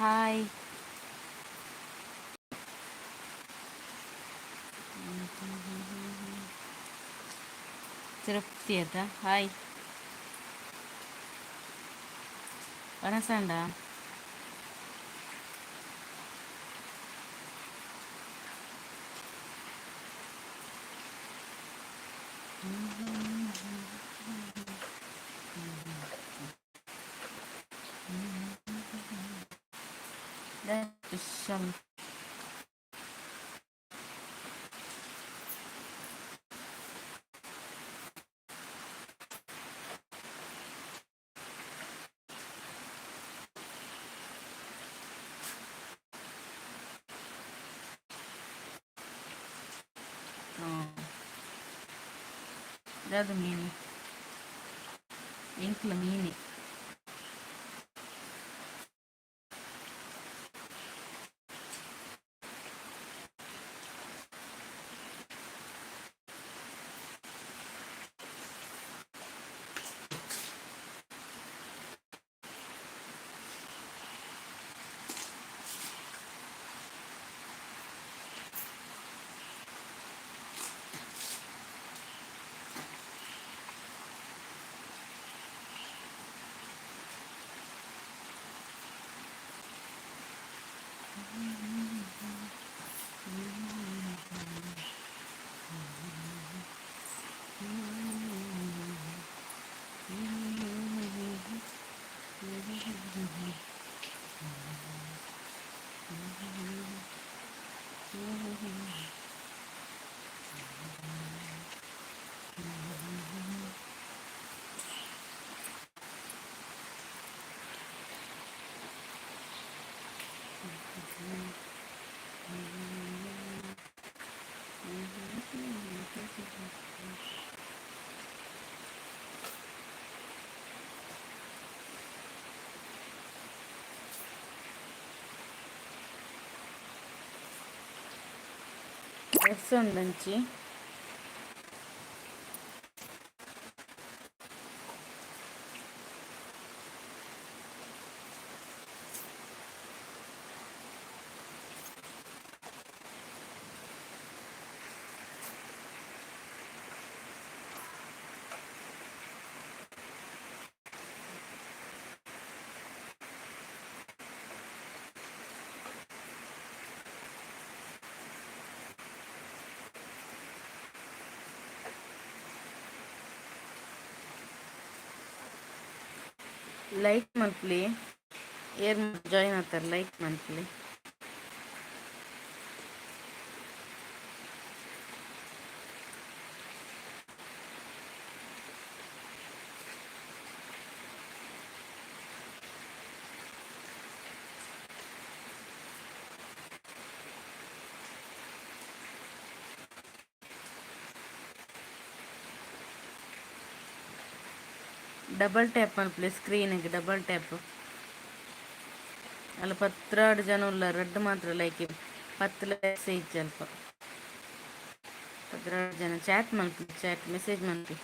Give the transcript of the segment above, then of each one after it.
Hi. ತೃಪ್ತಿ ಆತ. Hi ವನಸಂಡ. ಸ್ಪೆಷಲ್. ದಾದ ಮೀನು? ಎಂಕ್ಲ ಮೀನೆ. ಡ್ರೆಸ್ ಉಂಡಂಚಿ. ಲೈಕ್ ಮನ್ಪುಲೆ. ಏರ್ ಜಾಯಿನ್ ಆತಾರ ಲೈಕ್ ಮನ್ಪುಲೆ. ಡಬಲ್ ಟ್ಯಾಪ್ ಮನ್ಪುಲೆ ಸ್ಕ್ರೀನ್ಗೆ, ಡಬಲ್ ಟ್ಯಾಪ್. ಅಲ್ಲ 12 ಜನ ಉಲ್ಲ. ರಡ್ಡ್ ಮಾತ್ರ ಲೈಕ್, 10 ಲೈಕ್ಸ್ ಇಜ್ಜಿ ಅಲ್ಪ. 12 ಜನ. ಚಾಟ್ ಮನ್ಪುಲೆ, ಚಾಟ್ ಮೆಸೇಜ್ ಮನ್ಪಿ.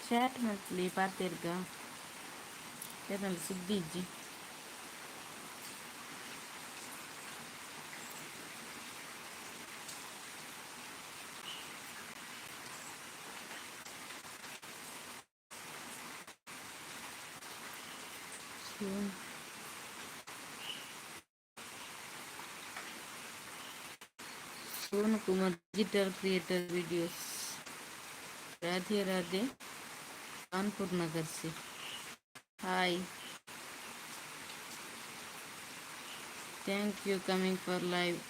ಚಾಟ್ ಮಲ್ಪಲಿ ಪಾತೆರ್ಗ ಏರ್ನಲ್ಲ ಸುದ್ದಿ ಇಜ್ಜಿ. Sonu Kumar digital creator videos. Radhe Radhe. Kanpur Nagar से। Hi, thank you coming for live.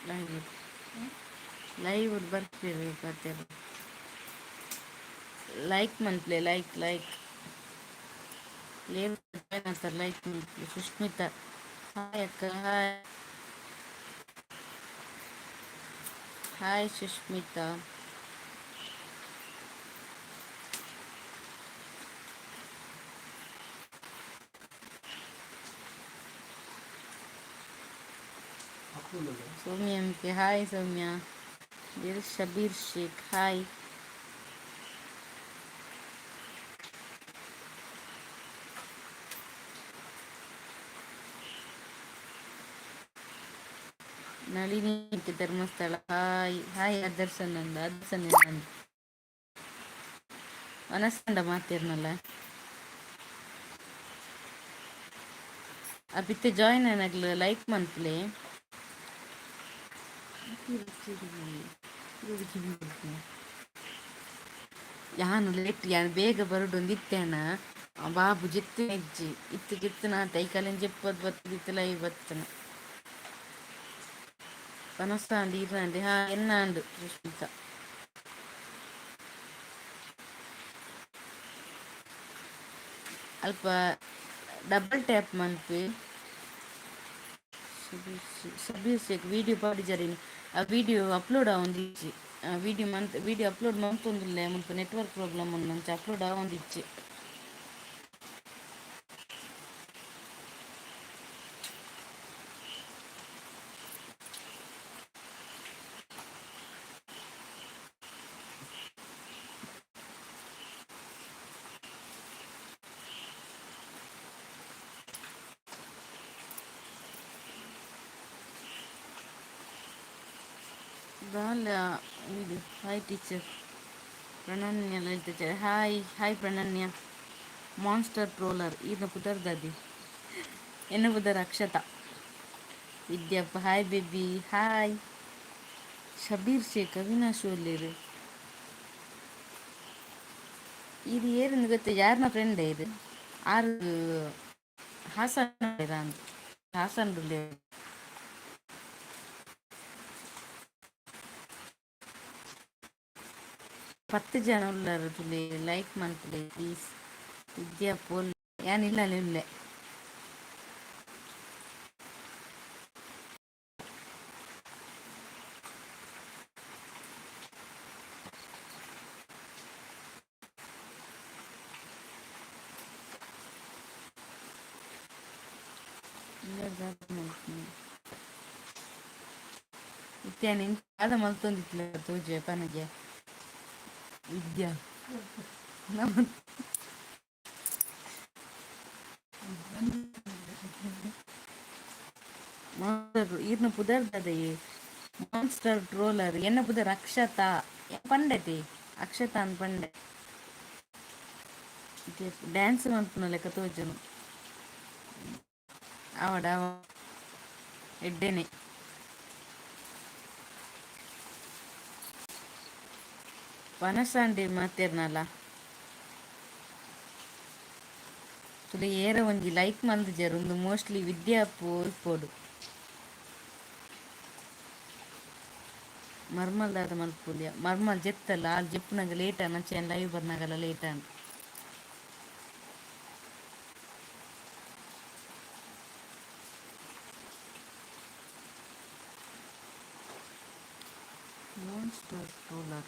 Live live ಬರ್ತೀರಿ ಬರ್ತೀರಿ. ಲೈಕ್ ಮನ್ಪ್ಲೆ, ಲೈಕ್ ಲೈಕ್. ಅಂತಾರೆ ಲೈಕ್ ಮನ್ಪ್ಲೆ. ಸುಷ್ಮಿತಾ ಹಾಯ್ ಅಕ್ಕ, hi hi Sushmita. Soumya hi Soumya. Shabbir Sheikh hi. Nalini Dharmasthala hi hi. Adarshananda Adarshananda ಮನಸ್ಸಂಡ ಮಾತಿರ್ನಲ್ಲ. ಅಪಿತ್ತೆ ಜಾಯಿನ್ ಆನಗ್ಲು ಲೈಕ್ ಮನ್ಪುಲೆ. ಯಾನು ಲೇಟ್, ಯಾನ್ ಬೇಗ ಬರಡೊಂದು ಇತ್ತೆಣ ಬಾಬು ಜಿತ್ತು ಇಜ್ಜಿ ಇತ್ತು ಜಿತ್ತು ನಾ ತೈಕಾಲಿನ ಜೆಪ್ಪದ್ ಬತ್ತದಿತ್ತು ಲೈವ್ ಬತ್ತನ ಪನಸಾಂಡ್ ಈರಾಂಡ್. ಹಾ ಎನ್ನಾಂಡ್ ಸುಷ್ಮಿತಾ. ಅಲ್ಪ ಡಬಲ್ ಟ್ಯಾಪ್ ಮನ್ಪಿ. ಶಬೀರ್ ಶೇಖ್ ವಿಡಿಯೋ ಪಾಡಿಜರಿನಿ. ಆ ವಿಡಿಯೋ ಅಪ್ಲೋಡ್ ಆವೊಂದಿಜ್ಜಿ. ಆ ವಿಡಿಯೋ ಮಂತ್ ವಿಡಿಯೋ ಅಪ್ಲೋಡ್ ಮಂತೊಂದುಲ್ಲೆ. ಮುಲ್ಪ ನೆಟ್ವರ್ಕ್ ಪ್ರಾಬ್ಲಮ್ ಉಂಡು, ಅಂಚ ಅಪ್ಲೋಡ್ ಆವೊಂದಿಜ್ಜಿ. ದಾಲ ಇದು. Hi teacher Prananya Lalitha, hi hi Prananya. Monster troller ಈರ್ನ ಪುದರ್ ದಾದಿ? ಎನ್ನ ಪುದರ್ Akshata. Vidyappa hi baby, hi. Shabbir Sheikh Avinash ಒಲ್ಲೆರ್? ಇದು ಏರಿಂದು ಗೊತ್ತ? ಯಾರನ ಫ್ರೆಂಡ್ ಇದು? ಆರು ಹಾಸನ ಅಂತ ಹಾಸನ. 10 ಜನ ಉಲ್ಲರ್ ತುಲೆ, ಲೈಕ್ ಮನ್ಪುಲೆ ಪ್ಲೀಸ್. ವಿದ್ಯಾ ಪೋಲ್ ಯಾನ್ ಇಲ್ಲಲೆ ಉಲ್ಲೆ. ಇತ್ತೆ ಯಾನ್ ದಾದ ಮಲ್ತೊಂದಿತ್ತಲ ತೋಜುವೆ ಪನಗೆ ವಿದ್ಯಾ. ನಮ್ಮ ಈರ್ನ ಪುದರ್ ದಾದಯೆ ಮಾನ್ಸ್ಟರ್ ಟ್ರೋಲರ್? ಎನ್ನ ಪುದರ್ ಅಕ್ಷತಾ ಪಂಡತಿ, ಅಕ್ಷತಾ ಅಂದ್ ಪಂಡೆ. ಡ್ಯಾನ್ಸ್ ಮಲ್ಪುನ ಲೆಕ್ಕ ತೋಜುನು. ಆವಡ ಅವ ಎಡ್ಡೆನೆ. ವನಸಾಂಡಿ ಮಾತೆರ್ನಲ ತುಲೆ ಏರ ಒಂಜಿ ಲೈಕ್ ಮಲ್ದಿಜೆರ್. ಉಂದು ಮೋಸ್ಟ್ಲಿ ವಿದ್ಯಾಪು ಇಪ್ಪೊಡು. ಮರ್ಮಲ್ ದಾದ ಮಲ್ಪುಲಿಯ? ಮರ್ಮಲ್ ಜೆತ್ತಲ್ಲ, ಆಲ್ ಜೆಪ್ಪುನಗ ಲೇಟ್ ಆಂಡ್. ಅಂಚ ಯಾನ್ ಲೈವ್ ಬರ್ನಗಲ ಲೇಟ್ ಆಂಡ್. Monster troller.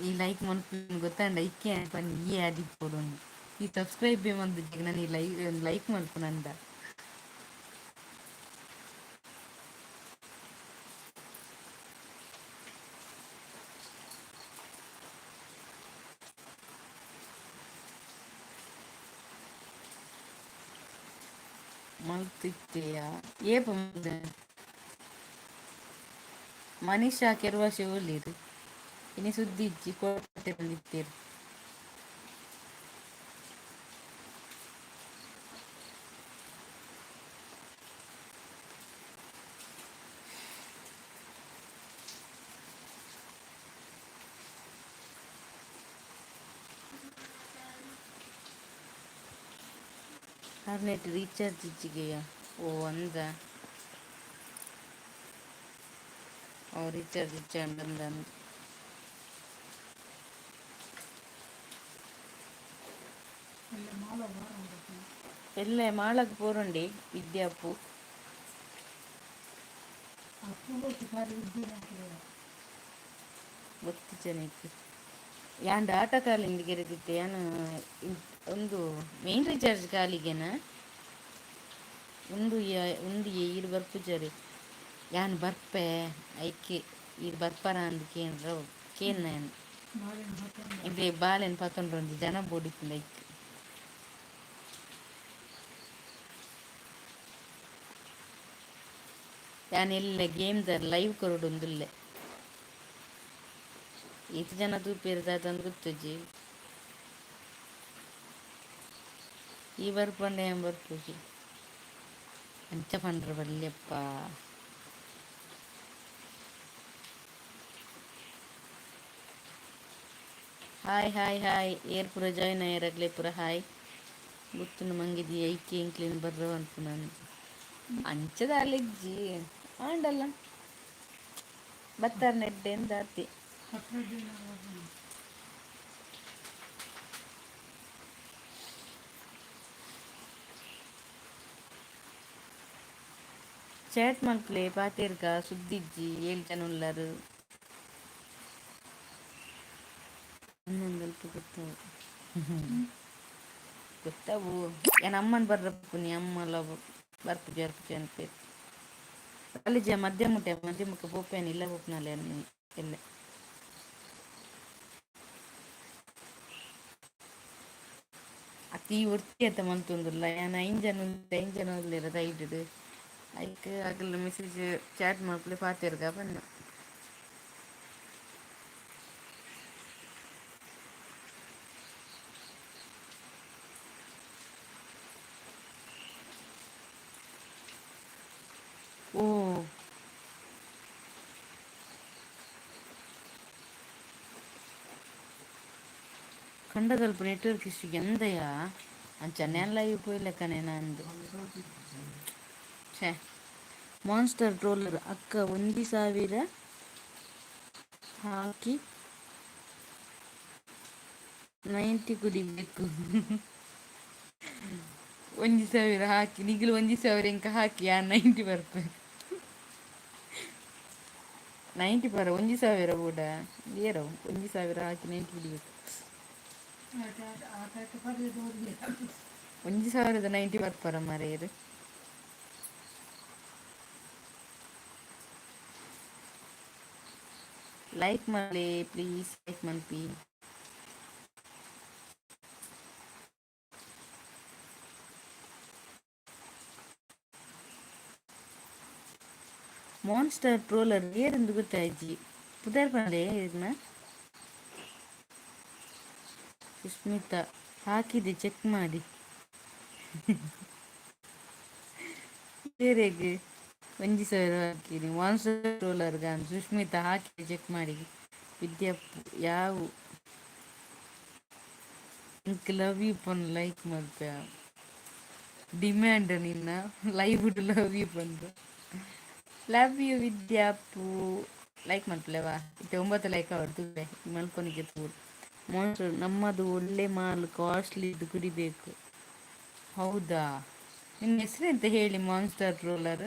ಈ ಲೈಕ್ ಮನ್ಪುನ ಗೊತ್ತಾಂಡ ಇಕ್ಕೆ ಪನ್ನಿ ಈ ಆದಿಪ್ಪೊಡು. ಈ ಸಬ್ಸ್ಕ್ರೈಬ್ ಮಂತ್ ನಾನು ಈ ಲೈಕ್ ಲೈಕ್ ಮಲ್ಪುನಂದ. ಮಲ್ತಿತ್ತೆಯಾ ಏಪ ಮನೀಷಾ ಕೆರ್ವಾಶೆ ಒಲ್ಲಿರು ಇನಿ ಸುದ್ದಿ ಇಜ್ಜಿ ಕೋಟೆ ಬಂದಿತ್ತೀರು. Ornate recharge ಇಜ್ಜಿಗೆಯ? ಓ ಅಂದ. ಓ ರೀಚಾರ್ಜ್ ಇಜ್ಜಾಂಡ್ ಅಂದ. ಎಲ್ಲೆ ಮಾಳಗ್ ಪೋರುಂಡಿ ವಿದ್ಯಾಪು. ಗೊತ್ತಿಜ್ಜನಿಕ್ ಯಾನ್ ಡಾಟಾ ಖಾಲಿ ಗೆರೆದಿತ್ತೆ ಯಾನ್. ಒಂದು ಮೇನ್ ರೀಚಾರ್ಜ್ ಖಾಲಿಗೆನ ಉಂದು ಉಂದು ಈರ್ ಬರ್ಪುಜರಿ. ಯಾನ್ ಬರ್ಪೆ ಐಕೆ ಈರ್ ಬರ್ಪರ ಅಂದ್ ಕೇಂದ್ರ ಕೇನ್ನ ಯಾನ್. ಇದೆ ಬಾಲೆನ್ ಪತೊಂಡ್ರೊಂಜಿ ಜನ ಬೋಡಿತ್ತುಂಡು ಐಕ್. ಯಾನ್ ಎಲ್ಲೆ ಗೇಮ್ ದ ಲೈವ್ ಕೊರೊಡುಂದುಲ್ಲೆ. ಏತ್ ಜನ ತೂಪೆರ್ ದಾದಂದ್ ಗೊತ್ತುಜ್ಜಿ. ಈ ಬರ್ಪಂಡ ಯಾನ್ ಬರ್ಪುಜಿ. ಅಂಚ ಪಂಡ್ರ ಬಲ್ಯಪ್ಪ. ಹಾಯ್ ಹಾಯ್ ಹಾಯ್, ಏರ್ ಪೂರ ಜಾಯ್ನ್ ಆಯೆರ್ ಅಗ್ಲೆ ಪೂರ ಹಾಯ್. ಗೊತ್ತುಂಡು ಮಂಗಿದಿ ಐಕೆ ಎಂಕ್ಲೆನ್ ಬರ್ರ ಪನ್ಪುನಂದ್. ಅಂಚ ದಾಲ ಇಜ್ಜಿ ಆಂಡಲ ಬತ್ತಾರ್ನ ಎಡ್ಡೆ ಅಂದ್ ಆತೆ. ಚಾಟ್ ಮಲ್ಪುಲೆ ಪಾತೆರ್ಗ ಸುದ್ದಿಜ್ಜಿ ಏಳ್ ಜನ ಉಲ್ಲರ್. ಅಲ್ಪ ಗೊತ್ತಾವು ಗೊತ್ತಾವು. ಯಾನ್ ಅಮ್ಮನ್ ಬರ್ರಪ್ಪುನಿ ಅಮ್ಮಲ ಬರ್ಪುಜಿ ಬರ್ಪುಜಿ ಅನ್ಪೇರ್. ಕಾಲೇಜ ಮಧ್ಯ ಮುಟ್ಟೆ ಮಧ್ಯ ಮುಕ್ಕ ಪೋಪೇನ್ ಇಲ್ಲ ಪೋಪುನಲ್ಲ ಎಲ್ಲೆ. ಅತ್ತ್ ಈ ಒರ್ತಿ ಅತ್ತ ಮಲ್ತೊಂದುಲ್ಲ. ಯಾನ್ ಐನ್ ಜನ 5 ಜನ ಉಲ್ಲೆರ್ ಸೈಡ್ ಐಕ್ ಅಗಲ್ ಮೆಸೇಜ್ ಚಾಟ್ ಮಲ್ಪುಲೆ ಪಾತೆರ್ಗ ಪನ್ನೆ. ಓ ಕಂಡದಲ್ಪ ನೆಟ್ವರ್ಕ್ ಇಶ್ಯೂ ಎಂದಯ ಅಂಚನೆ ಲೈವ್ ಪೋಯಿಲೆಕ್ಕನೆ ನಂದು. ಛೇ, ಮಾನ್ಸ್ಟರ್ ಟ್ರೋಲರ್ ಅಕ್ಕ 1000 ಹಾಕಿ 90 ಕುಡಿಬೇಕು. 1000 ಹಾಕಿ ನಿಗಿಲು 1000 ಇಂಕ ಹಾಕಿ ಯಾನ್ 90 ಬರ್ಪೆ. 90 ಪರ 1000 ಕೂಡ ಏರೋ 1000 ಹಾಕಿ 90 ಕುಡಿಬೇಕು. 1000ದ 90 ಬರ್ಪರ ಮಾರ್ರೆ. ಲೈಕ್ ಮಾಡಿ ಪ್ಲೀಸ್ ಲೈಕ್ ಮನ್ಪಿ. Monster troller ಏರಿಂದು ಗೊತ್ತಾಯ್ಜಿ. ಪುದರ್ ಪನ್ಲೆ ಇರ್ನ. ಸುಸ್ಮಿತಾ ಹಾಕಿದೆ ಚೆಕ್ ಮಾಡಿ. ಬೇರೆಗ್ 1000 ಹಾಕಿನಿ ಮಾನ್ಸ್ಟರ್ ಟ್ರೋಲರ್ ಗಾನ್. ಸುಸ್ಮಿತಾ ಹಾಕಿದೆ ಚೆಕ್ ಮಾಡಿ. ವಿದ್ಯಾ ಯಾವು ಎಂಕ್ ಲವ್ you ಪನ್ ಲೈಕ್ ಮಲ್ಪೆ. ಡಿಮ್ಯಾಂಡ್ ನಿನ್ನ ಲೈವ್ ಲವ್ you ಪಂದ್. Love you Vidyapu. Like ಮಲ್ಪಲೆವಾ? ಇತ್ತೆ 9 ಲೈಕ್ ಆವಡ್ ತೂಲೆ ಮಲ್ಪೊನಿಗೆ ತೂಡು. ಮಾನ್ಸ್ಟರ್ ನಮ್ಮದು ಒಳ್ಳೆ ಮಾಲ್ ಕಾಸ್ಟ್ಲಿ ಕುಡಿಬೇಕು. ಹೌದಾ? ನಿಮ್ಮ ಹೆಸರೆಂತ ಹೇಳಿ ಮಾನ್ಸ್ಟರ್ ಟ್ರೋಲರ್?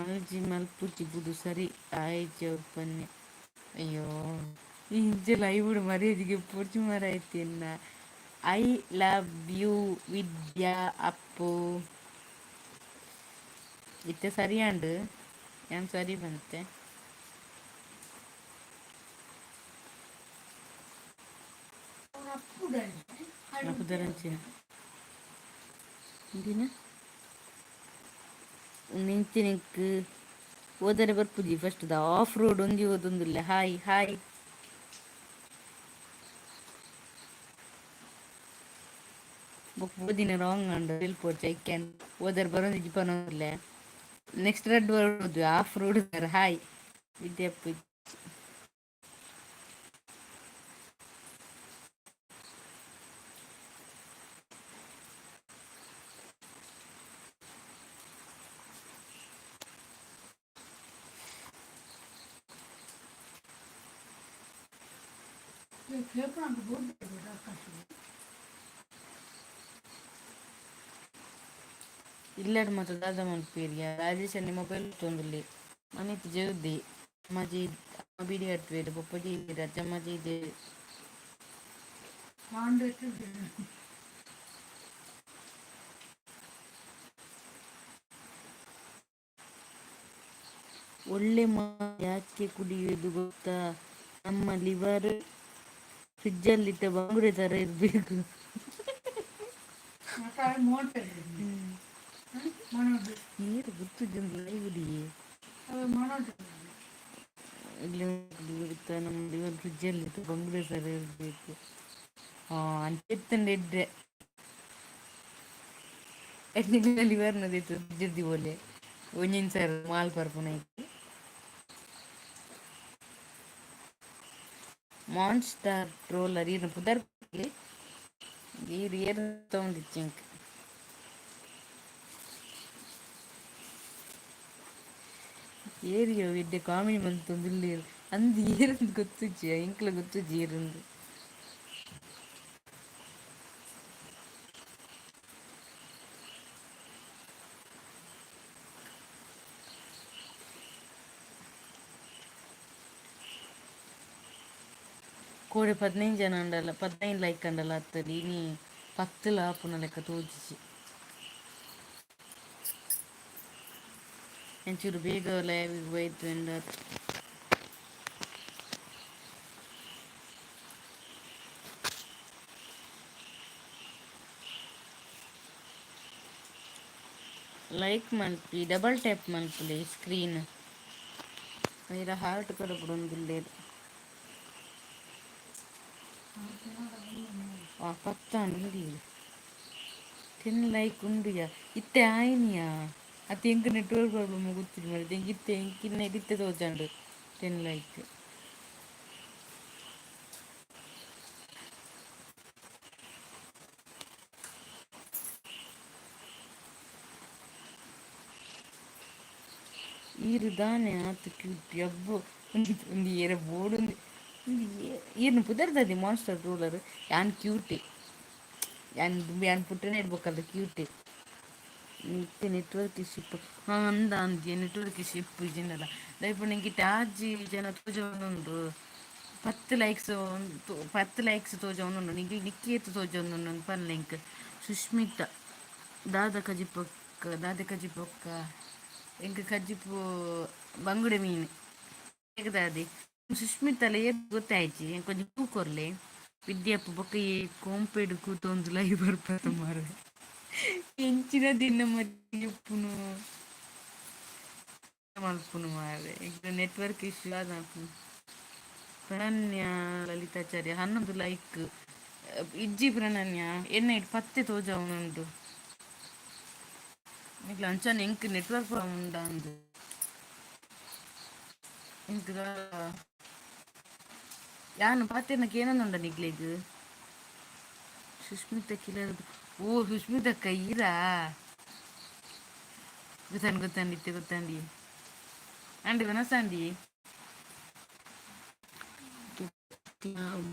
ಮಲ್ಜಿ ಮಲ್ಪುಜಿ ಬುಡು ಸರಿ ಆಯಿಜಿ ಅವು ಪನ್ನೆ. ಅಯ್ಯೋ, ಇಂಚ live ಮರ್ಯಾದಿಗೆ ಪೊರ್ಚು ಮಾರಾಯ್ತಿನ್ನ. I love you Vidya Appu. ಇತ್ತೆ ಸರಿಯಾಂಡ್, ಯಾನ್ ಸರಿ ಬಂತೆ. ಅಪ್ಪುದರಂಚಿನ ಇಂದಿನ ನಿಂಚಿನಿಕ್ ಓದರೆ ಬರ್ಪುಜಿ. ಫಸ್ಟ್ the of road ಒಂಜಿ ಓದೊಂದುಲ್ಲೆ. ಹಾಯ್ ಹಾಯ್, ಬೊಕ್ಕ ಓದಿನ ರಾಂಗ್ ಆಂಡ್ ತೆಲ್ಪೊಡ್ಚಿ. I can ಓದರೆ ಬರೊಂದಿಜ್ಜಿ ಪನೊಂದುಲ್ಲೆ. Next read word off road. Hi Vidyappu. ಇಲ್ಲಡ್ ಮಾತ ದಾದ ಮಲ್ಪುವೆರ್ಯ? ರಾಜೇಶ್ ಅಣ್ಣೆ ಮೊಬೈಲ್ ತೊಂದುಲ್ಲೆ. ಮನಿತ್ ಜೆವ್ದಿ ಅಮ್ಮಾಜಿ, ಅಮ್ಮ ಬೀಡಿ ಕಟ್ಟುವೆರ್, ಪೊಪ್ಪ ಜೈದೆರ್, ಅಜ್ಜಮ್ಮ ಜೈದೆರ್. ಒಳ್ಳೆ ಯಾಕೆ ಕುಡಿಯುವುದು ಗೊತ್ತಾ? ನಮ್ಮ ಲಿವರ್ ಫ್ರಿಜ್ಜಲ್ಲಿಟ್ಟ ಬಂಗುಡೆ ಥರ ಇರಬೇಕು. ನೀರು ಗೊತ್ತುಜ್ಜಂದು ಲೈವ್ ಇಲ್ಲಿ ಗೊತ್ತಾ? ನಮ್ಮ ಲಿವರ್ ಫ್ರಿಜ್ಜಲ್ಲಿಟ್ಟ ಬಂಗುಡೆ ಥರ ಇರಬೇಕು. ಹಾಂ, ಅಂಚೆತ್ತಂಡ ಎಡ್ಡೆ ಲಿವರ್ನ ಫ್ರಿಜ್ ಬೋಲೆ ಒಂಜಿನ ಸರ್ ಮಾಲ್ ಪರ್ಪುನ. ಮಾನ್ಸ್ಟರ್ ಟ್ರೋಲರ್ ಈರ್ನ ಪುದರ್ ಈರ್ ಏರ್ ತಗೊಂಡಿಚ್ಚಂಕ್. ಏರಿಯೋ ಎಡ್ಡೆ ಕಾಮಿಡಿ ಮಂತೊಂದುಲ್ಲೆರ್ ಅಂದ್ ಏರಂದ್ ಗೊತ್ತುಜ್ಜಿ, ಎಂಕ್ಲ ಗೊತ್ತುಜ್ಜಿ ಏರಂದ್. ಕೋಡೆ 15 ಜನ ಅಂಡಲ, 15 ಲೈಕ್ ಅಂಡಲ ಅತ್ತಡಿ. ಇನಿ ಪತ್ತುಲ ಆಪುನ ಲೆಕ್ಕ ತೋಜಿಜಿ. ಒಂಚೂರು ಬೇಗ ಲೈವ್ ಬೈತು. ಲೈಕ್ ಮಲ್ಪಿ, ಡಬಲ್ ಟ್ಯಾಪ್ ಮಲ್ಪುಲೆ ಸ್ಕ್ರೀನ್. ಐರ ಹಾರ್ಟ್ ಕಡಪುಡೊಂದುಲ್ಲೆರ್. ಆ ಪತ್ತಾಂಡ್ ಉಂಡು, 10 ಲೈಕ್ ಉಂಡುಯ. ಇತ್ತೆ ಆಯ್ನಿಯಾ ಅತ್ತೆ? ಎಂಕ್ ನೆಟ್ವರ್ಕ್ ಪ್ರಾಬ್ಲಮ್ ಗೊತ್ತಿಲ್ಲ ಮಾರ್ರೆ. ಎಂಕ್ ಇತ್ತೆ ಎಂಕಿನ ಇತ್ತೆ ತೋಜಂಡು 10 ಲೈಕ್. ಈರ್ ದಾನೆ ಆತ್ ಕ್ಯೂಟ್? ಅಬ್ಬೋ, ಒಂದು ಏರ ಬೋಡು. ಈರ್ನ ಪುದರ್ ದಾದಿ? Monster ruler. ಯಾನ್ ಕ್ಯೂಟಿ, ಯಾನ್ ಯಾನ್ ಪುಟ್ಟನೆ ಇಡ್ಬೇಕಲ್ಲ ಕ್ಯೂಟಿ. ಇತ್ತೆ ನೆಟ್ವರ್ಕ್ ಇಶ್ಯೂ. ಹಾಂ, ಅಂದ ಅಂದ್ಯ ನೆಟ್ವರ್ಕ್ ಇಶ್ಯೂ ಇಪ್ಪುಜಿಂದಲ್ಲ. ದಯಪುಂಡ ಎಂಕ್ ಇತ್ತೆ ಆಜಿ ಜನ ತೋಜೊಂದುಂಡು. 10 ಲೈಕ್ಸ್, 10 ಲೈಕ್ಸ್ ತೋಜೊಂದುಂಡು. ನಿಕ್ ನಿಕ್ಕೇತ್ ತೋಜೊಂದುಂಡು ಪನ್ಲೆ ಎಂಕ್. ಸುಷ್ಮಿತಾ ದಾದ ಕಜಿಪೊಕ್ಕ? ದಾದ ಕಜಿಪೊಕ್ಕ? ಎಂಕ್ ಕಜಿಪು ಬಂಗುಡೆ ಮೀನು ದಾದಿ. ಸುಷ್ಮಿತಲ ಏತ್ ಗೊತ್ತಾಯ್ಜಿ, ಎಂಕ್ ಒಂಜಿ ಕ್ಲೂ ಕೊರ್ಲೆ. ವಿದ್ಯಾಪ್ಪ ಬೊಕ್ಕ ಈ ಕೋಂಪೆಡ್ ಕೂತೊಂದು ಲೈವ್ ಬರ್ಪದ ಮಾರ್ರೆ. ಎಂಚಿನ ದಿನ ಮರಿಪುನು ಮಲ್ಪುನು ಮಾರ್ರೆ. ಈಗ ನೆಟ್ವರ್ಕ್ ಇಶ್ಯೂ ಆದ. ಪ್ರಣನ್ಯ ಲಲಿತಾಚಾರ್ಯ 11 ಲೈಕ್. ಇಜ್ಜಿ ಪ್ರಣನ್ಯ, ಎನ್ನ it ಪತ್ತೆ ತೋಜಾವುನುಂಡು ನಿಕ್ಲ. ಅಂಚನೆ ಎಂಕ್ ನೆಟ್ವರ್ಕ್ ಉಂಡಾ ಅಂದು ಎಂಕ್. ಯಾನ್ ಪಾತೆರ್ನ ಕೇನೊಂದುಂಡ ನಿಕ್ಲೆಗ್? ಸುಷ್ಮಿತಾ ಕಿಲರ್. ಓ ಸುಷ್ಮಿತಕ್ಕ ಈರಾ? ಗೊತ್ತಾಂಡ್ ಗೊತ್ತಾಂಡ್, ಇತ್ತೆ ಗೊತ್ತಾಂಡಿ. ಅಂಡ್ ವನಸಾಂಡಿ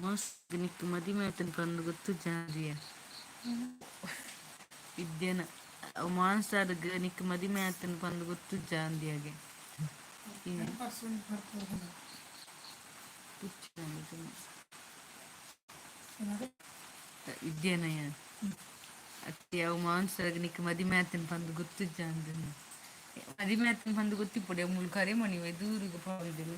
ಮಸ್ತ್. ನಿಕ್ ಮದಿಮೆ ಆತನ್ ಪಂದ್ ಗೊತ್ತು ಜಾರಿಯ ವಿದ್ಯೆನ. ಅವು ಮಾನ್ಸ್ಟಾರ್ಗ್ ನಿಕ್ ಮದಿಮೆ ಆತನ ಪಂದ್ ಗೊತ್ತುಜ್ಜ ಅಂದಿಯಾಗೆ. ವಿದ್ಯಾನಯ ಅತ್ತೆ, ಅವು ಮಾನ್ಸ್ಟಾರ್ಗ್ ನಿಕ್ ಮದಿಮೆ ಆತನ ಪಂದ್ ಗೊತ್ತುಜ್ಜ ಅಂದನು. ಮದಿಮೆ ಆತನ ಪಂದ್ ಗೊತ್ತಿಪ್ಪೊಡೆ. ಮುಲು ಕರೆ ಮಣಿವೆ ದೂರುಗು ಪಂದಿಲ್ಲ.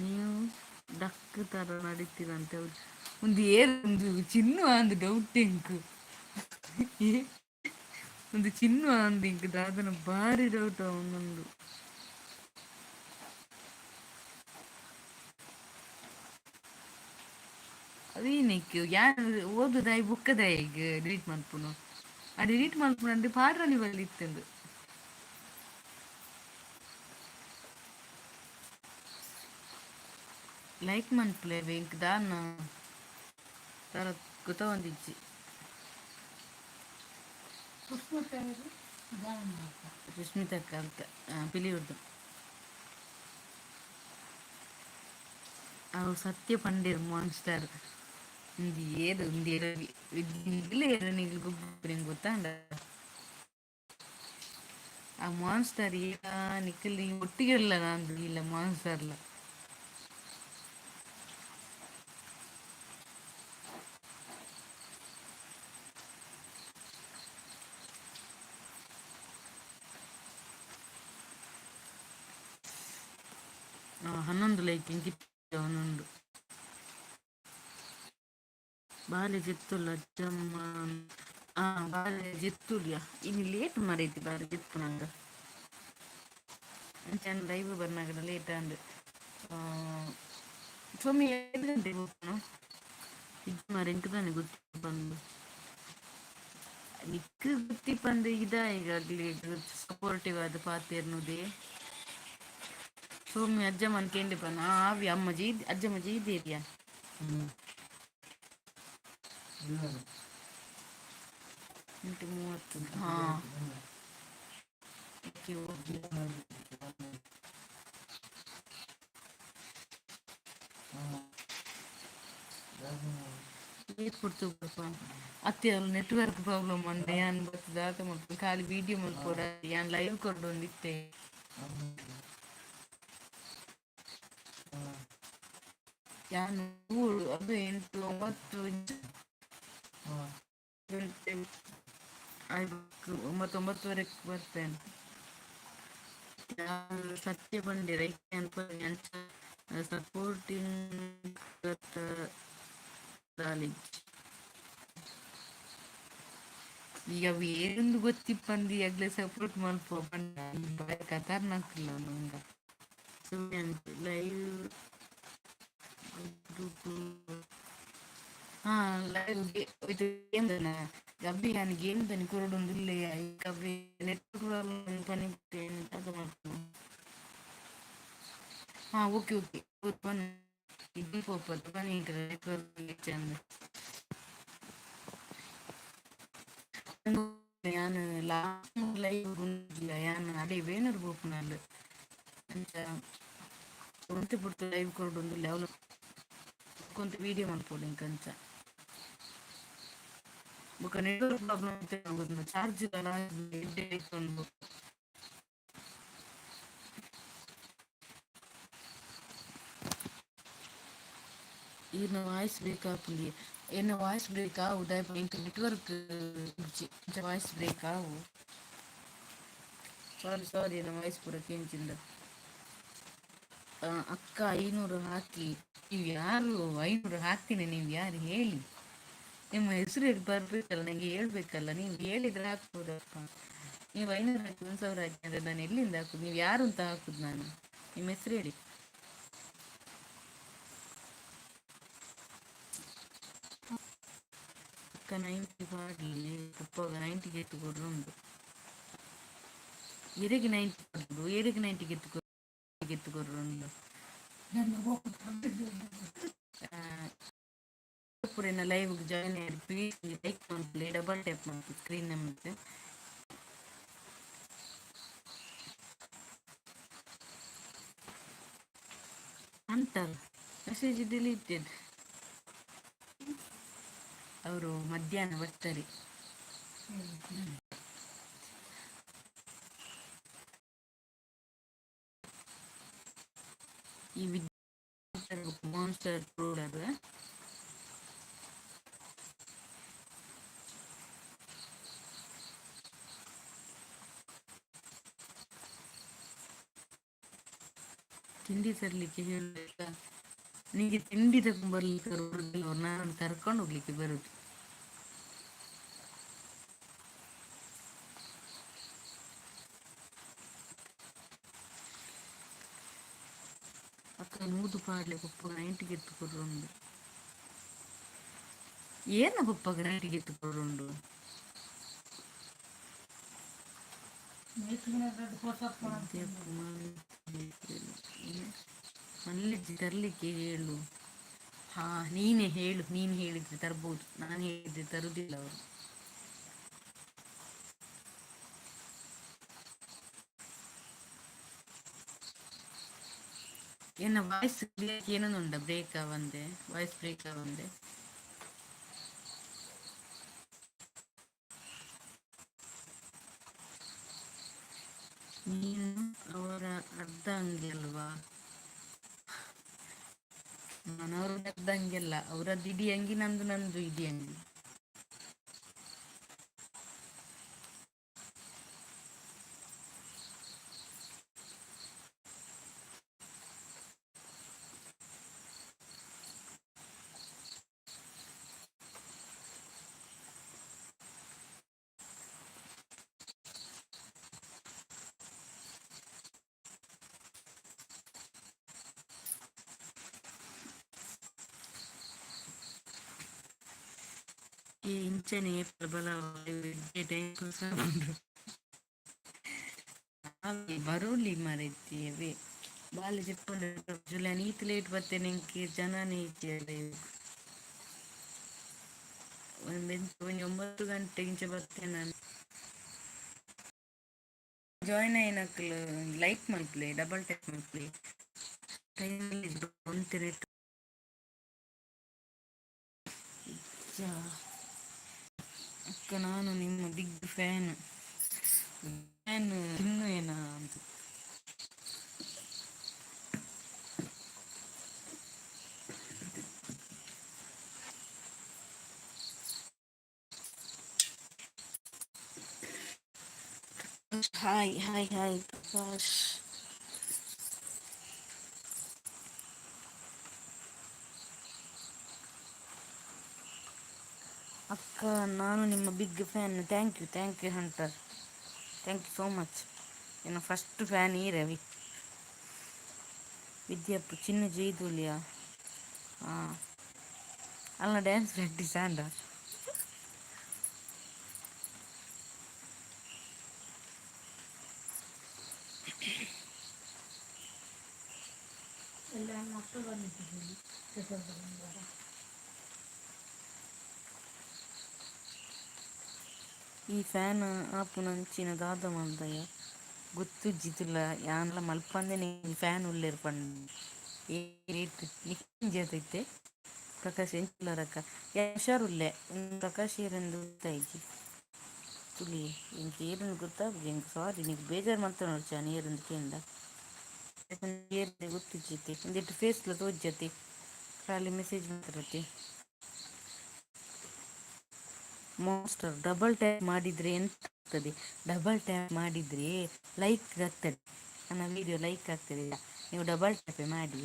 ನೀವು ಡಕ್ ತರ ನಡೀತೀರಂತೆ. ಒಂದು ಏರ್ ಒಂದು ಚಿನ್ನು ಅಂದ್ ಡೌಟ್ ಎಂಕ್. ಒಂದು ಚಿನ್ನು ಅಂದ್ ಇಂಕ್ ದಾದನ ಬಾರಿ ಡೌಟ್ ಅವನೊಂದು. ಅವೇನಿಕ್ ಯಾನ್ ಓದುದಾಯಿ ಬುಕ್ಕದಾಯಿಗ್ ಡಿಲೀಟ್ ಮಲ್ಪುನು. ಆ ಡಿಲೀಟ್ ಮಲ್ಪುನು ಅಂದ್ರೆ ಪಾಡ್ರನಿ ಬಲ್ಲಿ ಇತ್ತುಂಡು. ಲೈಕ್ ಮನ್ಪುಲೆ ಎಂಕ್ ದಾನ್ನ ದಾಲ ಗೊತ್ತೊಂದಿಜ್ಜಿ. ಸುಷ್ಮಿತಕ್ಕ ಅಂತ ಪಿಲಿಯುರ್ದು. ಅವು ಸತ್ಯ ಪಂಡೇರ್ ಮಾನ್ಸ್ಟರ್. ಉಂದು ಏರ್ ಉಂದು ಏರ್ ನಿಗ್ಲ್ ನಿಗ್ಲ್ ಗೊಬ್ಬುನ ಗೊತ್ತಾಂಡ. ಆ ಮಾನ್ಸ್ಟರ್ ಏರಾ ನಿಕಲ್ ಒಟ್ಟಿಗೆ ಇಲ್ಲ ನಾನು ಇಲ್ಲ ಮಾನ್ಸ್ಟರ್ಲ. 11 ಲೈಕ್ ಇಂಚಿಪ್ಪ 11. ಬಾಲೆ ಜೆತ್ತುಲ್ಲ ಅಜ್ಜಮ್ಮ. ಆ ಬಾಲೆ ಜೆತ್ತುಲ್ಯ. ಇನಿ ಲೇಟ್ ಮರೈತಿ ಬಾಲೆ ಜೆತ್ತುನಂಗ. ಅಂಚ ಲೈವ್ ಬರ್ನಾಗಡ ಲೇಟ್ ಆಂಡ್. ಸ್ವಾಮಿ 5 ಗಂಟೆಗೆ ಹೋಗ್ತಾನ ಇಜ್ಜಿ ಮಾರೆ, ಎಂಕ್ ದಾನೆ ಗೊತ್ತಿ ಪಂದ್. ನಿಕ್ಕ್ ಗೊತ್ತಿ ಪಂದ್ ಇದ ಈಗ ಸಪೋರ್ಟಿವ್ ಆದ್ ಪಾತೆರ್ನುದೇ. ಸೌಮ್ಯ ಅಜ್ಜಮ್ಮನ್ ಕೇಂಡಿ ಪನ್ನ ಆವಿ ಅಮ್ಮ ಜೀ ಅಜ್ಜಮ್ಮ ಜೀದೇರಿಯಾ. 8:30. ಹಾ, ಓಕೆ ಓಕೆ. ಏತ್ ಪೊರ್ತು ಬರ್ಪ ಅತ್ತೆ. ಅವ್ಲು ನೆಟ್ವರ್ಕ್ ಪ್ರಾಬ್ಲಮ್ ಅಂದೆ. ಯಾನ್ ಬತ್ತದ ದಾದ ಮಲ್ಪು? ಖಾಲಿ ವಿಡಿಯೋ ಮಲ್ಪೊಡ. ಯಾನ್ ಲೈವ್ ಕೊರೊಡೊಂದಿತ್ತೆ. ಯಾನ್ ಅದು 8 9 ಗಂಟೆ ಆಯ್ತು, 9 9:30ಕ್ಕೆ ಬರ್ತೇನೆ. ಸತ್ಯ ಪಂಡೆರ್ ಅಂಚ ಸಪೋರ್ಟಿಂಗ್ ದಾಲಿಜ್ಜಿ. ಈಗ ಅವು ಏರೊಂದು ಗೊತ್ತಿಪ್ಪಂದಿ ಅಗ್ಲೆ ಸಪೋರ್ಟ್ ಮಲ್ಪುವ ಪಂಡ ಬಾರಿ ಖತರ್ನಾಕ್ ನಂಗ. ಲೈವ್ ಹಾ ಲೈವ್ ಇದು ಗೇಮ್ ಗಬ್ಬಿ. ಯಾನ್ ಗೇಮ್ ದನಿ ಕೊರೊಡೊಂದುಲ್ಲೆ. ಗಬ್ಬಿ ನೆಟ್ವರ್ಕ್ ಪ್ರಾಬ್ಲಮ್ ಪನಿ ದಾದ ಮಲ್ಪುನು? ಹಾ, ಓಕೆ ಓಕೆ. ಇದು ಪೋಪದ ಪನಿ ನೆಟ್ವರ್ಕ್ ಚಂದ. ಯಾನ್ ಲಾಸ್ಟ್ ಲೈವ್ ಯಾನ್ ಅಡೆ ವೇಣೂರು ಪೋಪುನಲ್. ಅಂಚ ಒಂತೆ ಪೊರ್ತು ಲೈವ್ ಕೊರೊಡೊಂದುಲ್ಲೆ. ಅವ್ಲು ಒಂತೆ ವಿಡಿಯೋ ಮಲ್ಪೊಡು ಎಂಕ್ ಅಂಚ. ಬೊಕ ನೆಟ್ವರ್ಕ್ ಪ್ರಾಬ್ಲಮ್, ಚಾರ್ಜ್ ಎಡ್ಡೆ. ಈರ್ನ ವಾಯ್ಸ್ ಬ್ರೇಕ್ ಆಪುಂಡು. ಎನ್ನ ವಾಯ್ಸ್ ಬ್ರೇಕ್ ಆವು ದಾಯೆ? ಎಂಕ್ ನೆಟ್ವರ್ಕ್ ಇಜ್ಜಿ, ಅಂಚ ವಾಯ್ಸ್ ಬ್ರೇಕ್ ಆವು. ಸಾರಿ ಸಾರಿ, ಎನ್ನ ವಾಯ್ಸ್ ಪೂರ ಕೇಂಜಿಂಡ. ಅಕ್ಕ 500 ಹಾಕಿ. ನೀವು ಯಾರು 500 ಹಾಕ್ತೀನಿ? ನೀವು ಯಾರು ಹೇಳಿ. ನಿಮ್ಮ ಹೆಸರು ಬರ್ಬೇಕಲ್ಲ, ನಂಗೆ ಹೇಳ್ಬೇಕಲ್ಲ. ನೀವು ಹೇಳಿದ್ರೆ ಹಾಕ್ಬೋದಪ್ಪ. ನೀವು 500 ಹಾಕಿ, 1000 ಹಾಕಿ ಅಂದ್ರೆ ನಾನು ಎಲ್ಲಿಂದ ಹಾಕುದು? ನೀವು ಯಾರು ಅಂತ ಹಾಕುದು ನಾನು? ನಿಮ್ಮ ಹೆಸರು ಹೇಳಿ. ಅಕ್ಕ 90 ಪಾಡ್ಲಿ ಪಪ್ಪಾಗ 90 ಗೆತ್ತು ಕೊಡ್ರುಂಡು. ಎರೆಗೆ 90 ಕೊಡ್ರು? ಎರೆಗೆ 90 ಗೆತ್ತು ಗೆತ್ತು ಕೊರ್ರುಂಡು? ಪೂರೆನ ಲೈವ್ ಜಾಯಿನ್ ಆಯ್ರು. ಪ್ಲೀಸ್ ಲೈಕ್ ಮಲ್ಪುಲೆ, ಡಬಲ್ ಟ್ಯಾಪ್ ಮಲ್ಪು ಸ್ಕ್ರೀನ್ ಮಿತ್ತ್. ಅಂತಾರ ಮೆಸೇಜ್ ಡಿಲೀಟೆಡ್. ಅವರು ಮಧ್ಯಾಹ್ನ ಬರ್ತಾರೆ. ಈ ವಿದ್ಯಾ ಮಾನ್ಸ್ಟರ್ ರೂಲರ್. ತಿಂಡಿ ತರಲಿಕ್ಕೆ ಹೇಳಲಿಲ್ಲ ನಿಂಗೆ? ತಿಂಡಿ ತಗೊಂಡ್ಬರ್ಲಿಕ್ಕೆ ಬರುದಿಲ್ಲ ಅವ್ರು, ನಾನು ಕರ್ಕೊಂಡು ಹೋಗ್ಲಿಕ್ಕೆ ಬರುದು. ಅಕ್ಕ, ನೂದು ಪಾಡ್ಲೆ ಪಪ್ಪ ನೈಂಟಿಗೆ ಎತ್ತು ಕೊಡ್ರುಂಡು. ಏನ ಪಪ್ಪ ನೈಟಿಗೆ ಎತ್ತು ಕೊಡ್ರುಂಡು? ಮಲ್ಲಿಜಿ ತರಲಿಕ್ಕೆ ಹೇಳು. ಹಾ, ನೀನೇ ಹೇಳು. ನೀನು ಹೇಳಿದ್ರೆ ತರ್ಬೋದು, ನಾನು ಹೇಳಿದ್ರೆ ತರುದಿಲ್ಲ ಅವರು. ಏನ ವಾಯ್ಸ್ ಏನೋ ಉಂಡ ಬ್ರೇಕ್ ಆವಂದೆ, ವಾಯ್ಸ್ ಬ್ರೇಕ್ ಆವಂದೆ. ನೀನು ಅವರ ಅರ್ಧ ಅಂಗಿ ಅಲ್ವಾ? ನಾನು ಅವರ ಅರ್ಧ ಅಂಗಿ ಅಲ್ಲ. ಅವರದ್ದು ಇಡೀ ಅಂಗಿ ನಂದು, ನಂದು ಇಡೀ ಅಂಗಿ. ಈ ಇಂಚನೆ ಪ್ರಬಲ ಟೈಮ್ ಪಾಸ್ ಆಪುಂಡು. ಬರೋಲಿ ಮಾರೈತಿಯವೇ ಬಾಲೆ ಜೆಪ್ಪುಂಡು. ಜುಲಾನ್ ಈತ್ ಲೇಟ್ ಬತ್ತೇನೆ, ಎಂಕ್ ಜನನೇ ಇಜ್ಜೆರ್. ಒಂಜಿ 9 ಗಂಟೆ ಇಂಚ ಬತ್ತೇನೆ ನಾನು. ಜಾಯಿನ್ ಆಯಿನಕ್ಲ್ ಲೈಕ್ ಮಲ್ಪುಲೆ, ಡಬಲ್ ಟ್ಯಾಪ್ ಮಲ್ಪುಲೆ. ಟೈಮ್ ಒಂತೆ. ಅಕ್ಕ, ನಾನು ನಿಮ್ಮ ಬಿಗ್ ಫ್ಯಾನ್. ಫ್ಯಾನ್ ತಿನ್ನುವೇನಾ ಅಂತ. Hi hi hi Prakash. ಅಕ್ಕ, ನಾನು ನಿಮ್ಮ big fan. Thank you, thank you Hunter, thank you so much. ಎನ್ನ ಫಸ್ಟ್ ಫ್ಯಾನ್ ಈ ರವಿ. ವಿದ್ಯಾಪ್ಪು ಚಿನ್ನ ಜೈದೂಲಿಯಾ? ಹಾಂ, ಅಲ್ಲ, ಡ್ಯಾನ್ಸ್ ಪ್ರಾಕ್ಟೀಸ್ ಆಂಡ? ಎಲ್ಲ ಮಕ್ಕಳು ಬಂದಿದ್ದೀವಿ. ಈ ಫ್ಯಾನ್ ಆಪುನಂಚಿನ ದಾದ ಮಲ್ದಯ ಗೊತ್ತುಜ್ಜಿ. ತುಲ ಯಾನ್ಲ ಮಲ್ಪಂದೆನೆ ಈ ಫ್ಯಾನ್ ಉಲ್ಲೆರ್ ಪಂದ್. ಏ ರೇಟ್ ನಿಕ್ಕಿಂಜಿ ಪ್ರಕಾಶ್ ಎಂಚುಲ್ಲರಕ್ಕ? ಹುಷಾರುಲ್ಲೆ. ಪ್ರಕಾಶ್ ಏರೆಂದು ಗೊತ್ತಾಯ್ಜಿ. ತುಲಿ, ಎಂಕ್ ಏರೆಂದ್ ಗೊತ್ತಾಪುಜಿ ಎಂಕ್. ಸಾರಿ, ನಿಕ್ ಬೇಜಾರ್ ಮಲ್ತೊನೊಡ್ಚಿ ಯಾನ್ ಏರೆಂದ್ ಕೇಂಡ. ಏರೆಂದ್ ಗೊತ್ತುಜ್ಜಿತೆ. ಉಂದೆಟ್ ಫೇಸ್ಲ ತೋಜ್ಜತೆ, ಖಾಲಿ ಮೆಸೇಜ್ ಮಾತ್ರತೆ. ಮಾಸ್ಟರ್, ಡಬಲ್ ಟ್ಯಾಪ್ ಮಾಡಿದರೆ ಎಂತ ಆಗ್ತದೆ? ಡಬಲ್ ಟ್ಯಾಪ್ ಮಾಡಿದರೆ ಲೈಕ್ ಆಗ್ತದೆ, ನನ್ನ ವಿಡಿಯೋ ಲೈಕ್ ಆಗ್ತದೆ. ನೀವು ಡಬಲ್ ಟ್ಯಾಪ್ ಮಾಡಿ.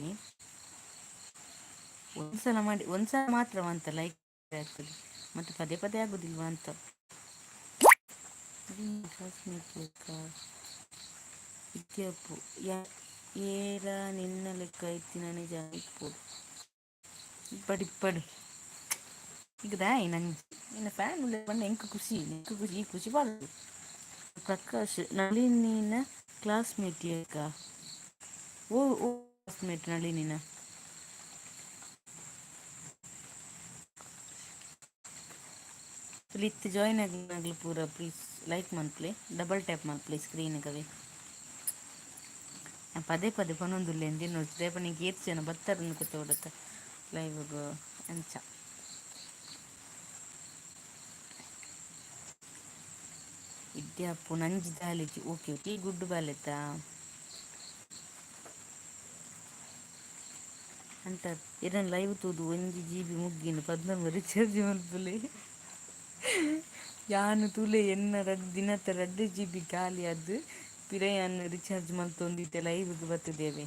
ಒಂದ್ಸಲ ಮಾಡಿ, ಒಂದ್ಸಲ ಮಾತ್ರ ಅಂತ ಲೈಕ್ ಆಗ್ತದೆ, ಮತ್ತೆ ಪದೇ ಪದೇ ಆಗುದಿಲ್ವಾ ಅಂತ. ವಿದ್ಯಾಪು ಯಾ ಏರ ನಿನ್ನ ಲೆಕ್ಕ ಇತ್ತಿನ ನಿಜ ಇಪ್ಪೊಡು. ಇಪ್ಪಡು ಇಪ್ಪಡು. ಈಗ ದಾಯಿ ನಂಜಿ ನಿನ್ನ ಫ್ಯಾನ್ ಉಳ್ಳೆ ಪಂಡ ಎಂಕ್ ಖುಷಿ, ಎಂಕ್ ಖುಷಿ, ಈ ಖುಷಿ ಪಾಡು. ಪ್ರಕಾಶ್, ನಳಿನಿನ ಕ್ಲಾಸ್ಮೇಟ್ ಅಕ್ಕ. ಓ ಓ ಕ್ಲಾಸ್ಮೇಟ್ ನಳಿನಿನ. ಇತ್ತು ಜಾಯಿನ್ ಆಗಲಿ ಪೂರ ಪ್ಲೀಸ್ ಲೈಕ್ ಮನ್ಪ್ಲೆ, ಡಬಲ್ ಟ್ಯಾಪ್ ಮನ್ಪ್ಲೆ ಸ್ಕ್ರೀನ್ ಕವೆ. ಪದೇ ಪದೇ ಪನೊಂದುಲ್ಲೆ ಎಂದಿನ ರೇಪ. ನಿಂಗೆ ಏತ್ ಜನ ಬತ್ತಾರನ್ನು ಗೊತ್ತೋಡತ್ತ ಲೈವ್ಗ್ ಅಂಚ. ವಿದ್ಯಾಪು ನಂಜಿ ದಾಲಿಜಿ. ಓಕೆ ಓಕೆ, ಗುಡ್ಡು ಬಾಲೆತಾ ಅಂತ ಇರನ್ ಲೈವ್ ತೂದು 1 GB ಮುಗ್ಗಿನ 14 ರಿಚಾರ್ಜ್ ಮಲ್ಪುಲೆ. ಯಾನ್ ತೂಲೆ ಎನ್ನ ರಡ್ಡ್ ದಿನತ 2 GB ಖಾಲಿ ಅದು ಪಿರ ಯಾನ್ ರಿಚಾರ್ಜ್ ಮಲ್ತೊಂದಿತ್ತೆ ಲೈವ್ಗೆ ಬತ್ತದೇವೆ.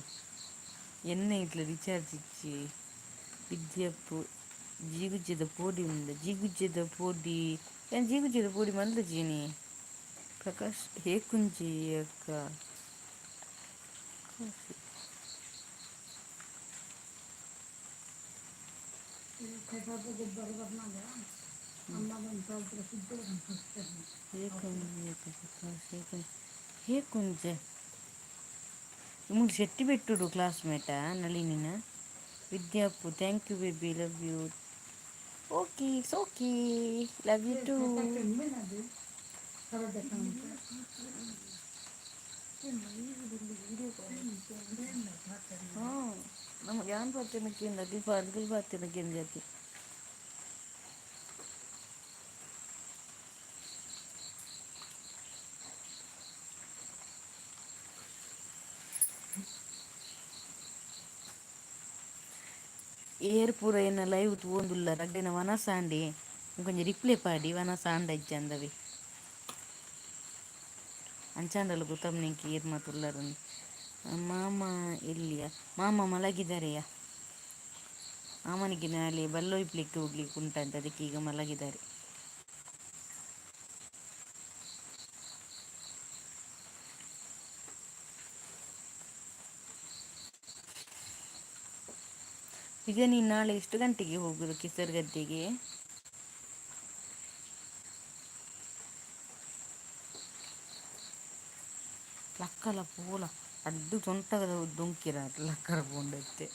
ಎನ್ನ ಇಟ್ಲ ರಿಚಾರ್ಜ್ ಇಜ್ಜಿ. ವಿದ್ಯಪ್ಪು ಜೀಗುಜ್ಜೆದ ಪೋಡಿ ಉಂಡು. ಜೀಗುಜ್ಜೆದ ಪೋಡಿ, ಯಾನ್ ಜೀಗುಜ್ಜೆದ ಪೋಡಿ ಮಲ್ದಜೀನಿ. ಪ್ರಕಾಶ್ ಹೇಕುಂಜಿ ಅಕ್ಕ. ಹೇಕುಂಜೆ ಪ್ರಕಾಶ್ ಹೇಕುಂಜೆ. ಮೂಲು Shetty ಬೆಟ್ಟುಡು ಕ್ಲಾಸ್ಮೇಟಾ ನಳಿನಿನ? ವಿದ್ಯಾಪು thank you baby, love you. Okay, it's okay, love you too. ಹಾಂ, ನಮ್ಮ ಯಾನ್ ಪಾತಿನಕ್ಕೆ ಅತಿ ಪಾರ್ಗಲ್ ಪಾತಿನಕ್ಕೆ ಜಾತಿ. ಏರ್ ಪೂರ ಎನ್ನ ಲೈವ್ ತೂವೊಂದುಲ್ಲ ರಡ್ಡೆನ ವನಸಾಂಡಿ ಒಂಜಿ ರಿಪ್ಲೈ ಪಾಡಿ ವನಸಾಂಡ ಇಜ್ಜಂದವೆ. ಅಂಚಾಂಡಲ ಗೊತ್ತಮ್ನಿಂಕ ಏರ್ ಮಾತುಲ್ಲರನ್ನು. ಮಾಮ ಎಲ್ಲಿಯ? ಮಾಮ ಮಲಗಿದಾರೆಯಾ. ಮಾಮನಿಗೆ ನಾಳೆ ಬಲ್ಲೊಯ್ಪ್ಲಿಕ್ಕೆ ಹೋಗ್ಲಿಕ್ಕೆ ಉಂಟಂತ, ಅದಕ್ಕೆ ಈಗ ಮಲಗಿದ್ದಾರೆ. ಈಗ ನೀನು ನಾಳೆ ಎಷ್ಟು ಗಂಟೆಗೆ ಹೋಗುದು ಕೆಸರುಗದ್ದೆಗೆ? ಲಕ್ಕಲ ಪೋಲ ಅಡ್ಡು ಸೊಂಟದ ದೊಂಕಿರ ಲಕ್ಕರ ಪೋಂಡತ್ತೆ.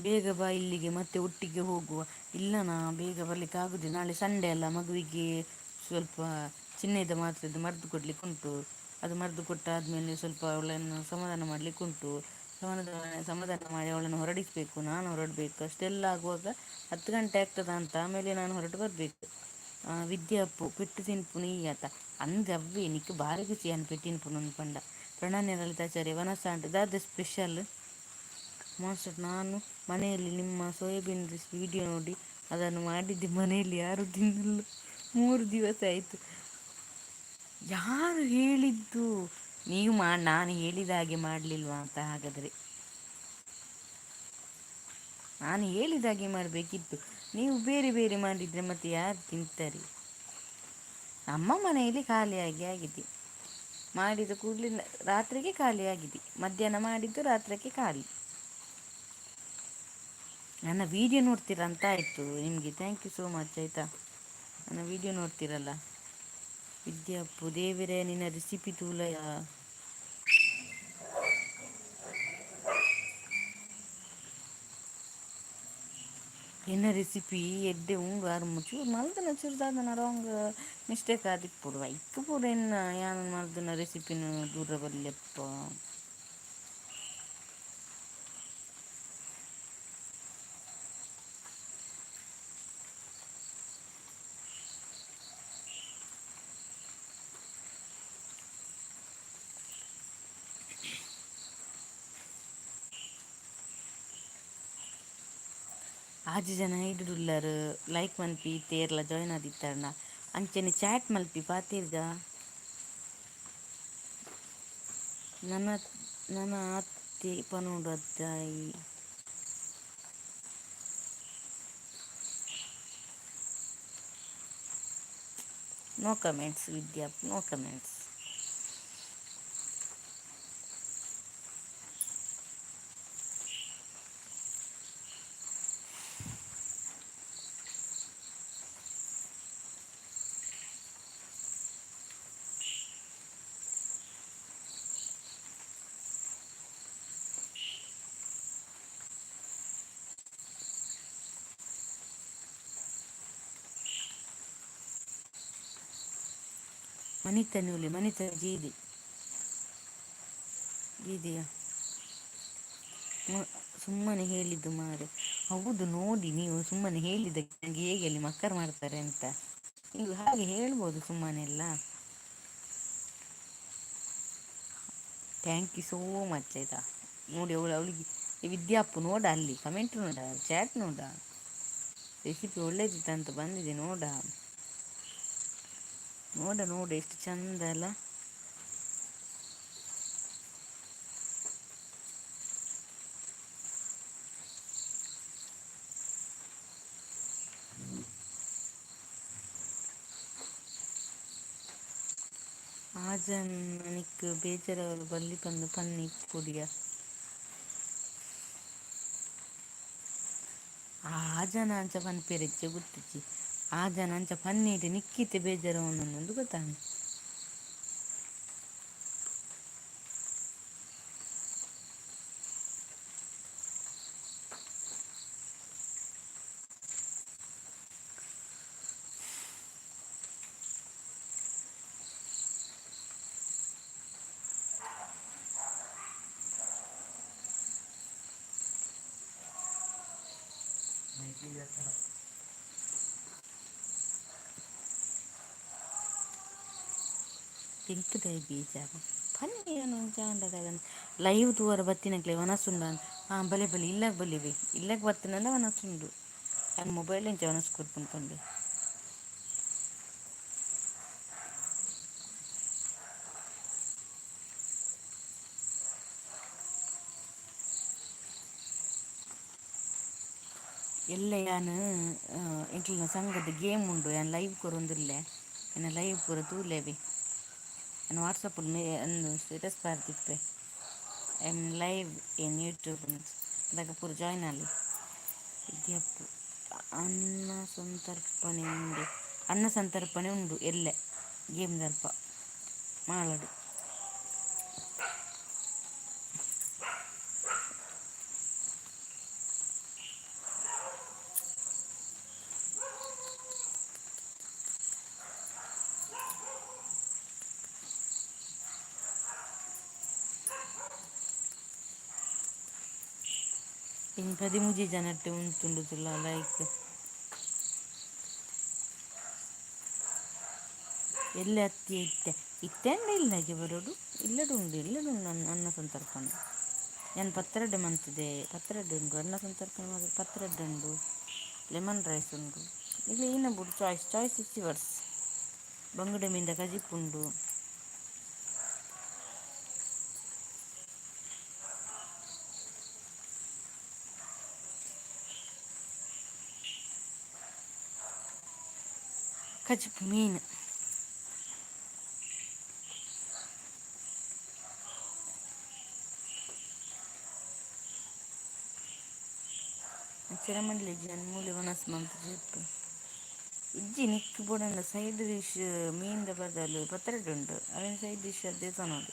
ಬೇಗ ಬಾ ಇಲ್ಲಿಗೆ, ಮತ್ತೆ ಒಟ್ಟಿಗೆ ಹೋಗುವ. ಇಲ್ಲನಾ, ಬೇಗ ಬರ್ಲಿಕ್ಕೆ ಆಗುದಿಲ್ಲ. ನಾಳೆ ಸಂಡೇ ಅಲ್ಲ, ಮಗುವಿಗೆ ಸ್ವಲ್ಪ ಚಿಹ್ನೆದ ಮಾತ್ರೆದು ಮದ್ದು ಕೊಡ್ಲಿಕ್ಕೆ ಉಂಟು. ಅದು ಮದ್ದು ಕೊಟ್ಟಾದ್ಮೇಲೆ ಸ್ವಲ್ಪ ಅವಳನ್ನು ಸಮಾಧಾನ ಮಾಡಲಿಕ್ಕೆ ಉಂಟು. ಸಮಾಧಾನ ಸಮಾಧಾನ ಮಾಡಿ ಅವಳನ್ನು ಹೊರಡಿಸಬೇಕು, ನಾನು ಹೊರಡಬೇಕು. ಅಷ್ಟೆಲ್ಲ ಆಗುವಾಗ 10 ಗಂಟೆ ಆಗ್ತದ ಅಂತ. ಆಮೇಲೆ ನಾನು ಹೊರಟು ಬರಬೇಕು. ವಿದ್ಯಾಪ್ಪು ಪೆಟ್ಟು ತಿನ್ಪುನು ಈ ಆತ ಅಂದ್ ಅವ್ವೆ ನಿಕ್ ಬಾರಿ ಖುಷಿ ಅನ್ ಪೆಟ್ಟು ತಿನ್ಪುನು ಪಂಡ. ಪ್ರಣಯ ಲಲಿತಾಚಾರ್ಯ ವನಸಾಂಡ್ ದಾದ ಸ್ಪೆಷಲ್? ಮಾಸ್ಟರ್, ನಾನು ಮನೆಯಲ್ಲಿ ನಿಮ್ಮ ಸೋಯಾಬೀನ್ ರೆಸಿಪಿ ವಿಡಿಯೋ ನೋಡಿ ಅದನ್ನು ಮಾಡಿದ್ದೆ. ಮನೆಯಲ್ಲಿ ಯಾರು ತಿನ್ನಲ್ಲ, 3 ದಿವಸ ಆಯಿತು. ಯಾರು ಹೇಳಿದ್ದು? ನೀವು ಮಾ ನಾನು ಹೇಳಿದ ಹಾಗೆ ಮಾಡಲಿಲ್ವಾ ಅಂತ. ಹಾಗಾದರೆ ನಾನು ಹೇಳಿದ ಹಾಗೆ ಮಾಡಬೇಕಿತ್ತು. ನೀವು ಬೇರೆ ಬೇರೆ ಮಾಡಿದರೆ ಮತ್ತೆ ಯಾರು ತಿಂತಾರೆ? ನಮ್ಮ ಮನೆಯಲ್ಲಿ ಖಾಲಿಯಾಗಿ ಆಗಿದೆ. ಮಾಡಿದ ಕೂಡಲೇ ರಾತ್ರಿಗೆ ಖಾಲಿಯಾಗಿದೆ. ಮಧ್ಯಾಹ್ನ ಮಾಡಿದ್ದು ರಾತ್ರಿಗೆ ಖಾಲಿ. ನನ್ನ ವೀಡಿಯೋ ನೋಡ್ತೀರಾ ಅಂತ ಆಯಿತು ನಿಮಗೆ. Thank you so much, ಆಯಿತಾ? ನನ್ನ ವೀಡಿಯೋ ನೋಡ್ತೀರಲ್ಲ. ವಿದ್ಯಾಪ್ಪು ದೇವರೇ ನಿನ್ನ ರೆಸಿಪಿ ತೂಲಯ. ಎನ್ನ ರೆಸಿಪಿ ಎಡ್ಡೆ ಉಂಡು. ಆರು ಚೂರು ಮಲ್ದನ ಚೂರು ದಾದನ ರಾಂಗ್ ಮಿಸ್ಟೇಕ್ ಆದಿಪ್ಪೊಡು. ಐಕ್ ಪೂರ ಎನ್ನ ಯಾನ್ ಮಲ್ದನ ರೆಸಿಪಿನ ದೂರ ಬಲ್ಲೆಪ್ಪ. ಆಜಿ ಜನ ಇಡುಲ್ಲರ್. ಲೈಕ್ ಮನ್ಪಿ ತೇರ್ಲ ಜಾಯ್ನ್ ಆದಿತ್ತಾರ್ನ ಅಂಚನೆ ಚಾಟ್ ಮಲ್ಪಿ ಪಾತೆರ್ಗ. ನನ್ನ ನನ್ನ ಅತ್ತೆ ಪನೋಡು ಅತ್ತಾಯಿ. No comments Vidya, no comments. ಮನಿತನೆ ಮನಿತ ಜೀದಿ ಗೀದೆಯ ಸುಮ್ಮನೆ ಹೇಳಿದ್ದು ಮಾರೆ. ಹೌದು ನೋಡಿ, ನೀವು ಸುಮ್ಮನೆ ಹೇಳಿದ್ದಕ್ಕೆ ನನಗೆ ಹೇಗೆ ಅಲ್ಲಿ ಮಕ್ಕರ್ ಮಾಡ್ತಾರೆ ಅಂತ ನೀವು ಹಾಗೆ ಹೇಳ್ಬೋದು ಸುಮ್ಮನೆಲ್ಲ. Thank you so much ಆಯಿತಾ. ನೋಡಿ ಅವಳು ಅವಳಿಗೆ ವಿದ್ಯಾಪ್ಪು ನೋಡ, ಅಲ್ಲಿ ಕಮೆಂಟ್ ನೋಡ, ಚಾಟ್ ನೋಡ, ರೆಸಿಪಿ ಒಳ್ಳೇದಿತ್ತು ಅಂತ ಬಂದಿದೆ ನೋಡ ನೋಡ ನೋಡು ಎಷ್ಟು ಚಂದ ಅಲ್ಲ. ಆಜನ್ ನಿಕ್ ಬೇಜಾರಾವಲು ಬಲ್ಲಿ ಪಂದ್ ಪನ್ನಿ ಇಪ್ಪೊಡಿಯ. ಆ ಜನ ಅಂಚ ಪನ್ಪೆರ್ ಗೊತ್ತಿಜ್ಜಿ, ಆ ಜನ ಅಂಚ ಪನ್ನೀಟ್ ನಿಕ್ಕಿತ್ತೆ ಬೇಜಾರಾವೊಂದು ಗೊತ್ತಾಂಡ್. ಎಂಕ್ ದಾಯೆ ಬೇಜಾರು ಪನ್ನಿ ಒಂಜಿ ಲೈವ್ ತೂವರ ಬತ್ತಿನಕ್ಲೆ ವನಸುಂಡು. ಹಾಂ ಬಲೆ ಬಲೆ ಇಲ್ಲಗ್ ಬಲಿವೆ, ಇಲ್ಲಗ್ ಬತ್ತಿನಂಡ ವನಸುಂಡು. ಯಾನ್ ಮೊಬೈಲ್ ಇಂಚ ವನಸ್ ಕೊರ್ಪುಂಡು ಪಂಡೆ. ಎಲ್ಲ ಯಾನ್ ಎಂಕ್ಲೆನ ಸಂಘದ ಗೇಮ್ ಉಂಡು, ಯಾನ್ ಲೈವ್ ಕೊರೊಂದುಲ್ಲೆ, ಎನ್ನ ಲೈವ್ ಪೂರ ತೂಲೆಬಿ. ಯಾನ್ ವಾಟ್ಸಪ್ ಅಂದು status ಪಾಡ್ದಿಪ್ಪೆ, I am live in YouTube ಅದಾಗ ಪೂರ ಜಾಯ್ನ್ ಆಲೆ. ವಿದ್ಯಾಪ್ಪು ಅನ್ನ ಸಂತರ್ಪಣೆ ಉಂಡು, ಅನ್ನ ಸಂತರ್ಪಣೆ ಉಂಡು ಎಲ್ಲೆ ಗೇಮ್ ದಲ್ಪ ಮಾಳಡು. ಇನಿ ಪದಿಮೂಜಿ ಜನಟ್ ಉಂತುಂಡುದುಲ ಲೈಕ್. ಎಲ್ಲೆ ಅತ್ತಿ ಇತ್ತೆ ಇತ್ತೆಂಡ ಇಲ್ಲಗೆ ಬರೋಡು, ಇಲ್ಲಡು ಉಂಡು, ಇಲ್ಲಡು ಉಂಡು ಅನ್ನ ಸಂತರ್ಪಣೆ. ಯಾನ್ ಪತ್ರೊಡೆ ಮಂತುದೆ, ಪತ್ರೊಡೆ ಉಂಡು ಅನ್ನ ಸಂತರ್ಪಣೆ ಮಾತ್ರ, ಪತ್ರೊಡೆ ಉಂಡು, ಲೆಮನ್ ರೈಸ್ ಉಂಡು. ಇಲ್ಲ ಈನ ಬುಡು, ಚಾಯ್ಸ್ ಚಾಯ್ಸ್ is yours. ಬಂಗುಡೆ ಮೀನ್ದ ಕಜಿಪು ಉಂಡು. ಕಜಿಪು ಮೀನು. ಚಿರಮಂಡ್ಲಿ ಜನ ಮೂಲೆ ವನಸ್ ಮಂತ್ ಇಜ್ಜಿ ನಿಕ್ಕ್ ಬೋಡಾಂಡ ಸೈಡ್ ಡಿಶ್ ಮೀನ್ದ ಬದಲು ಪತ್ರೊಡೆ ಉಂಡು, ಅವೆನ್ ಸೈಡ್ ಡಿಶ್ ಆದ್ ದೆತೊನೊಡು.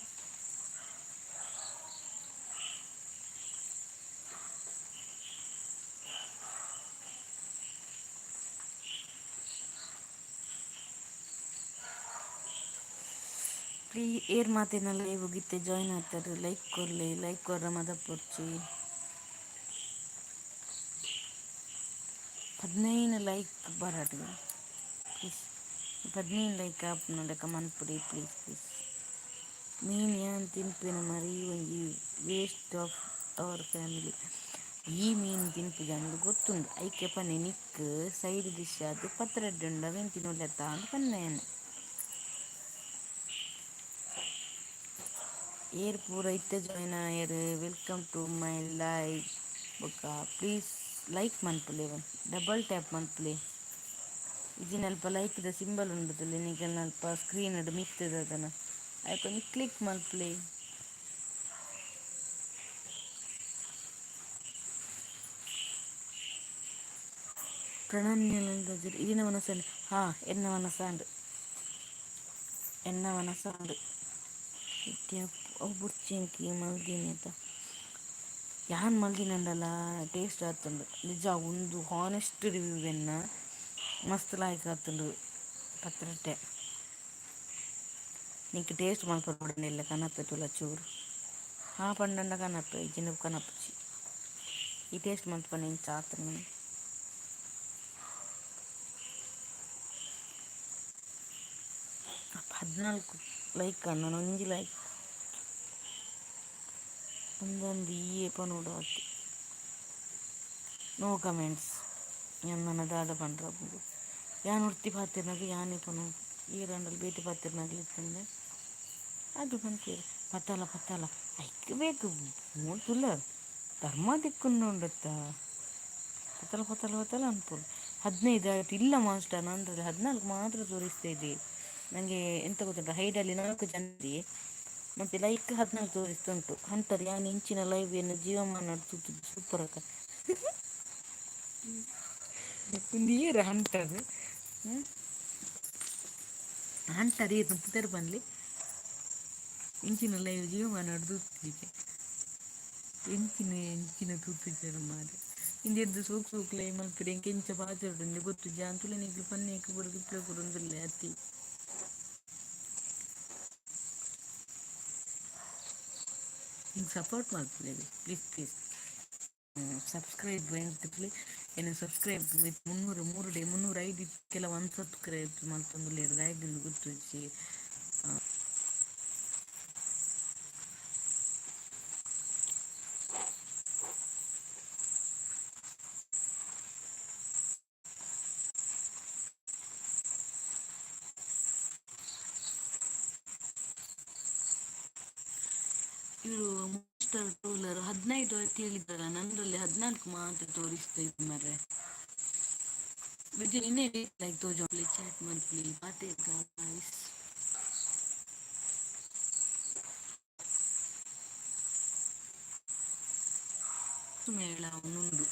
ಪ್ಲೀ ಏರ್ ಮಾತೆರ್ನ ಲೈವ್ ಇತ್ತೆ ಜಾಯ್ನ್ ಆತರ್ ಲೈಕ್ ಕೊರ್ಲೆ, ಲೈಕ್ ಕೊರ್ರ ಮದಪೊರ್ಚಿ. 15 ಲೈಕ್ ಬರಡ್ ಪ್ಲೀಸ್, 15 ಲೈಕ್ ಆಪುನ ಲೆಕ್ಕ ಮನ್ಪುಡಿ ಪ್ಲೀಸ್ ಪ್ಲೀಸ್. ಮೀನ್ ಯಾನ್ ತಿನ್ಪಿನ ಮರಿ ಒಂಜಿ ವೇಸ್ಟ್ ಆಫ್ ಅವರ್ ಫ್ಯಾಮಿಲಿ. ಈ ಮೀನ್ ತಿನ್ಪುಜ ಅಂದ್ ಗೊತ್ತುಂಡು, ಐಕೆ ಪನ್ನೆ ನಿಕ್ಕ್ ಸೈಡ್ ಡಿಶ್ ಆದ್ ಪತ್ರೊಡೆ ಉಂಡು ಅವೆನ್ ತಿನೊಲಿಯತ್ತ ಅಂದ್ ಪನ್ನೆ ಯಾನ್. ಏರ್ ಪೂರ ಇತ್ತೆ ಜಾಯ್ನ್ ಆಯೆರ್ welcome to my live. ಬೊಕ ಪ್ಲೀಸ್ ಲೈಕ್ ಮನ್ಪುಲೆ, ಡಬಲ್ ಟ್ಯಾಪ್ ಮನ್ಪುಲೆ. ಇಜಿನಲ್ಪ ಲೈಕ್ ದ ಸಿಂಬಲ್ ಉಂಡು ತೂಲೆ ನಿಕಲ್ನಲ್ಪ ಸ್ಕ್ರೀನ್ ಡ್ ಮಿತ್ತ್ ದಾದನ ಐಕ್ ಒಂಜಿ ಕ್ಲಿಕ್ ಮನ್ಪುಲೆ. ಪ್ರಣಮ್ಯ ಇರಿನ ವನಸಂಡ್ ಹಾ ಎನ್ನ ವನಸಾಂಡ್, ಎನ್ನ ವನಸಾಂಡ್. ಇತ್ತೆ ಅವು ಬೊರ್ಚಿ ಮಲ್ದಿನಿ ಅತ, ಯಾನ್ ಮಲ್ದಿನಂಡಲ ಟೇಸ್ಟ್ ಆತುಂಡು ನಿಜ. ಉಂದು ಹಾನೆಸ್ಟ್ ರಿವ್ಯೂ ಎನ್ನ, ಮಸ್ತ್ ಲಾಯ್ಕ್ ಆತುಂಡು ಪತ್ರೊಡೆ. ನಿಂಕ್ ಟೇಸ್ಟ್ ಮಲ್ಪೊಡು ಇಲ್ಲ ಕನಪೆ ತುಲ ಚೂರು. ಹಾ ಪಂಡಂಡ ಕನಪೆ ಇಜ್ಜಿಂಡ ಕನಪುಜಿ. ಈ ಟೇಸ್ಟ್ ಮಲ್ಪನೆ ಇಂಚ ಆತುಂಡು. 14 ಲೈಕ್ ಅಣ್ಣ, ಒಂಜಿ ಲೈಕ್. ಒಂದೊಂದು ಈಯೆ ಪನೊಡು ಆತೆ. No comments. ಯಾನ್ ದಾದ ಪಂಡ್ರ ಯಾನ್ ಒರ್ತಿ ಪಾತೆರ್ನಗ ಯಾನೇ ಪನೊಡು. ಈರಂಡಲ ಬೇತೆ ಪಾತೆರ್ನಗಲ ಇತ್ತಂಡ ಅದು ಪಂತೇರು ಪತ್ತಲ ಪತ್ತಲ ಐಕ್ ಬೇಕು ತುಲ ಧರ್ಮ ದಿಕ್ಕುಂಡುಂಡತ್ತ. ಪತ್ತಲ ಪತ್ತಲ ಪತ್ತಲ ಅನ್ಪೋಡು. 15 ಆಯ್ತು ಇಲ್ಲ ಮಾಸ್ಟರ್, ನಂದ್ರಲ್ಲಿ 14 ಮಾತ್ರ ತೋರಿಸ್ತಾ ಇದೆ. ನನಗೆ ಎಂತ ಗೊತ್ತುಂಟ, ಹೈಡಲ್ಲಿ 4 ಜನ ಇದೆ ಮತ್ತು ಲೈಕ್ 14 ತೋರಿಸ್ತುಂಟು. ಹಂಟರ್ ಯಾನ್ ಇಂಚಿನ ಲೈವ್ ಏನು ಜೀವಮಾನ ಸೂಪರ್ ಅಕ್ಕ. ಒಂದು ಏರ ಹಂಟರ್ ಹಂಟರ್ ಏರು ಪುದರ್ ಬನ್ಲಿ. ಇಂಚಿನ ಲೈವ್ ಜೀವಮಾನ ತೂತಿಗೆ ಎಂಚಿನ ಎಂಚಿನ ತೂತಿಜರ್ ಮಾರೆ. ಇಂದೆರ್ದು ಸೋಕ್ ಸೋಕ್ ಲೈ ಮಲ್ಪುರೆ ಎಂಕ್ ಎಂಚ ಪಾತೆರೊಡುಂದು ಗೊತ್ತುಜ್ಜಿ. ಅಂತುಲೆ ನಿಕ್ಲು ಪನ್ನೇಕ್ ಪೂರ ರಿಪ್ಲೈ ಕೊರೊಂದುಲ್ಲೆ ಅತಿ. ಹಿಂಗೆ ಸಪೋರ್ಟ್ ಮಲ್ಪುಲೆ ಪ್ಲೀಸ್ ಪ್ಲೀಸ್. ಸಬ್ಸ್ಕ್ರೈಬ್ ಎಂತಿಪ್ಲೆ ಏನು ಸಬ್ಸ್ಕ್ರೈಬ್ ವಿತ್ 303 ಡೇ 305 ಕೆಲವು ಅನ್ಸಬ್ಸ್ಕ್ರೈಬ್ ಮಲ್ತೊಂದುಲ್ಲೆರ್ ದಾಯೆಗ್ ಗೊತ್ತುಜ್ಜಿ. ಇವರು ಮೋಸ್ಟರ್ ಟ್ರೋಲರ್ 15 ಅಂತ ಹೇಳಿದ್ರಲ್ಲ, ನನ್ರಲ್ಲಿ 14 ಮಾತ್ರ ತೋರಿಸ್ತಾ ಇತ್ತು ಮಾರ್ರೆ. ವಿಜಯ್ ಇನ್ನೇ ಲೈಕ್ ತೋಜೊಂಪ್ಲೆ ಚಾಟ್ ಮಲ್ಪುಲಿ ಪಾತೆ ಗಾಯ್ಸ್. ಮೇಳ ಉಂಡು.